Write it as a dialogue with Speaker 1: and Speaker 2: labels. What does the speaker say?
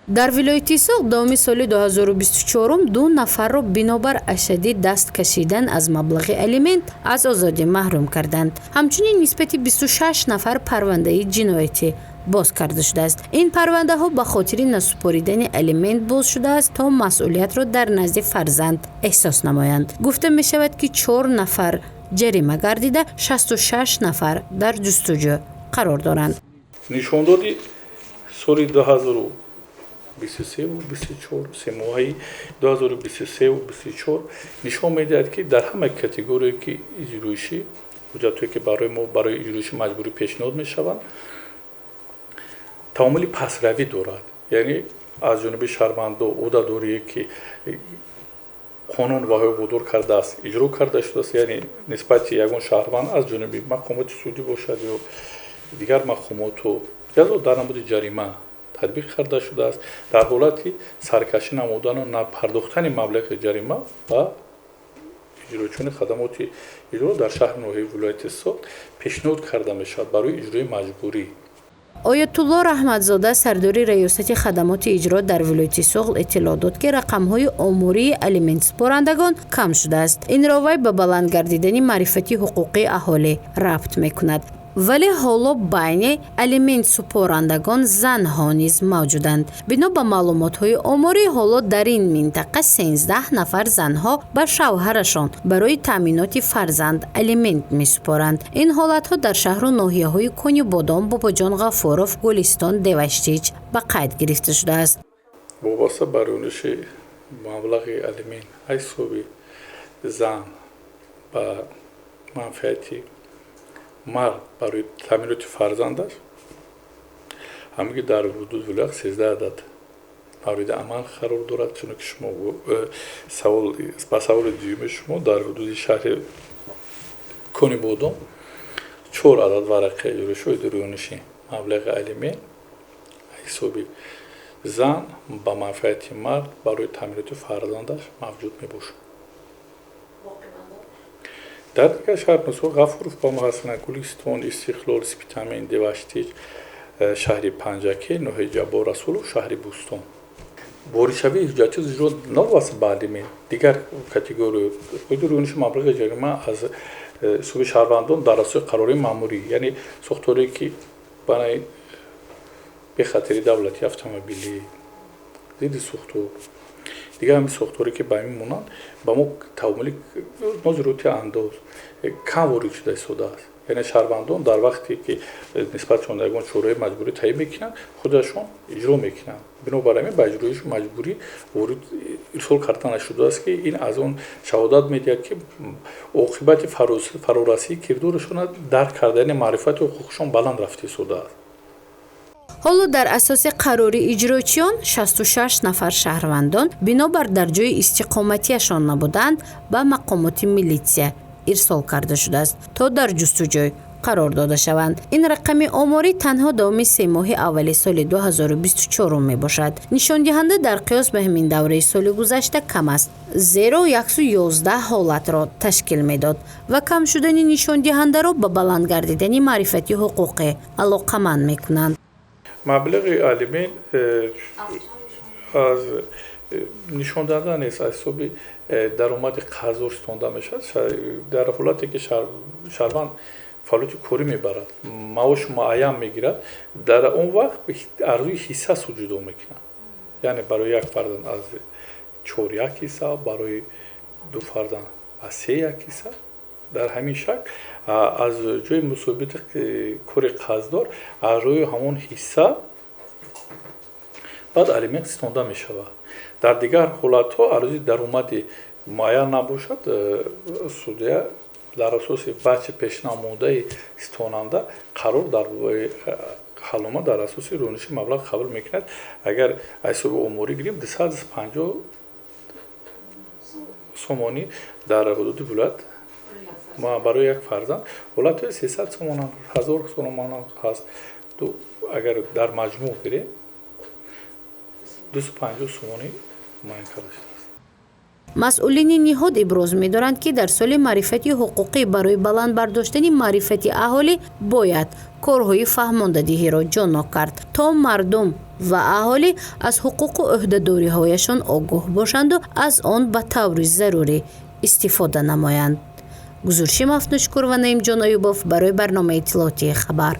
Speaker 1: Дар вилояти Суғд давоми соли 2024 ду нафарро бинобар ашаддӣ даст кашидан аз маблағи алимент аз озодӣ маҳрум карданд. Ҳамчунин нисбати 26 нафар парвандаи ҷиноятӣ боз карда шудааст. Ин парвандаҳо ба хотири насупоридани алимент боз шудааст, то масъулиятро дар назди фарзанд эҳсос намоянд. Гуфта мешавад, ки чор нафар ҷарима гардида, 66 нафар дар ҷустуҷӯ қарор доранд.
Speaker 2: Нишондоди соли 2023 24, семоҳаи 2023 24 нишон медиҳад, ки дар ҳама категорие ки иҷроишӣ ҳуҷҷатҳое, ки барои мо барои иҷроиши маҷбурӣ пешниҳод мешаванд, таомули пасравӣ дорад, яъне аз ҷониби шаҳрвандо ӯҳдадорие, ки қонун ваҳои водор кардааст, иҷро карда шудааст. Яъне нисбати ягон шаҳрванд аз ҷониби мақомоти судӣ бошад ё дигар мақомоту ҷазо дар намуди ҷарима татбиқ карда шудааст. Дар ҳолати саркашӣ намудану напардохтани маблағи ҷарима ба иҷрочиёни хадамоти иҷро дар шаҳри ноҳияи вилояти Суғд пешниҳод карда мешавад барои иҷрои маҷбурӣ.
Speaker 1: Оятулло Раҳматзода, сардори Раёсати хадамоти иҷро дар вилояти Суғд, иттилоъ дод, ки рақамҳои омории алиментсупорандагон кам шудааст. Инро вай ба баланд гардидани маърифати ҳуқуқии аҳолӣ рабт мекунад, вале ҳоло байни алиментсупорандагон занҳо низ мавҷуданд. Бино ба маълумотҳои оморӣ, ҳоло дар ин минтақа 13 нафар занҳо ба шавҳарашон барои таъминоти фарзанд алимент месупоранд. Ин ҳолатҳо дар шаҳру ноҳияҳои Конибодом, Бобоҷон Ғафуров, Гулистон, Деваштич ба қайд гирифта шудааст.
Speaker 2: Вобаста ба рӯниши маблағи алимент ҳисоби зан ба манфиати мард барои таъминоти фарзандаш, ҳамаги дар ҳудуди вилоят 13 адад мавриди амал қарор дорад. Чунки шумо савол ба саволи дуюми шумо, дар ҳудуди шаҳри Конибодом чор адад варақаи иҷроишои рӯниши маблағи алимент ҳисоби зан ба манфиати мард барои таъминоти фарзандаш мавҷуд мебошад. Дар дигар шаҳр, мисол, Ғафуров ба мо ҳастанд, Гулистон, Истиқлол, Спитамен, Деваштич, шаҳри Панҷакент, ноҳияи Ҷаббор Расулов, шаҳри Бӯстон. Воридшавии ҳуҷҷати иҷро новобаста ба алимент, дигар категория оиди рӯниши маблағи ҷарима аз ҳисоби шаҳрвандон дар асоси қарори маъмурӣ, яъне сохторе ки барои бехатари давлати автомобилӣ, зидди сӯхтор, дигар ҳамин сохторе ки ба ҳамин монанд ба мо таомули нозироти андоз кам ворид шуда истодааст. Яъне шаҳрвандон дар вақте ки нисбатшон ягон чораи маҷбурӣ таъин мекунанд, худашон иҷро мекунанд. Бинобар ҳамин ба иҷроиши маҷбурӣ ворид ирсол карда нашудааст, ки ин аз он шаҳодат медиҳад, ки оқибати фарорасии кирдорашона дарк карда, яъне маърифати ҳуқуқшон баланд рафта истодааст.
Speaker 1: Ҳоло дар асоси қарори иҷрочиён 66 нафар шаҳрвандон бинобар дар ҷои истиқоматиашон набуданд, ба мақомоти милитсия ирсол карда шудааст, то дар ҷустуҷӯй қарор дода шаванд. Ин рақами оморӣ танҳо давоми 3 моҳи аввали соли 2024 мебошад. Нишондиҳанда дар қиёс ба ҳамин давраи соли гузашта кам аст, зеро 111 ҳолатро ташкил медод, ва кам шудани нишондиҳандаро ба баланд гардидани маърифати ҳуқуқӣ алоқаманд мекунанд.
Speaker 2: Маблағи алимент аз нишондиҳанда нест, аз ҳисоби даромади қарздор ситонда мешавад. Дар ҳолате ки шаҳрванд фаъолияти корӣ мебарад, маоши муайян мегирад, дар он вақт аз рӯи ҳисса суд ҷудо мекунад. Яъне барои як фарзанд аз чор як ҳисса, барои ду фарзанд аз се як ҳисса. Дар ҳамин шакл аз ҷои мусобити кори қарздор аз рӯи ҳамон ҳисса баъд алимент ситонда мешавад. Дар дигар ҳолатҳо аз рӯи даромади муайян набошад, судья дар асоси ваҷҳи пешнамудаи ситонанда қарор дар ҳалнома дар асоси рӯниши маблағ қабул мекунад. Агар аз ҳисоби оморӣ гирем, 250 сомонӣ дар ҳудуди вилоят барои як фарзанд, ҳолатҳои 300 сомон, 1000 сомон ҳаст. Агар дар маҷмӯъ гирем, 250 сомонӣ муайян карда шудааст.
Speaker 1: Масъулини ниҳод иброз медоранд, ки дар соли маърифати ҳуқуқӣ барои баланд бардоштани маърифати аҳолӣ бояд корҳои фаҳмондадиҳиро ҷоннок кард, то мардум Ва аҳолӣ аз ҳуқуқу ӯҳдадориҳояшон огоҳ бошанду аз он ба таври зарурӣ истифода намоянд. Гузориши Мафнушкур ва Наимҷон Аюбов барои барномаи иттилоотии «Хабар».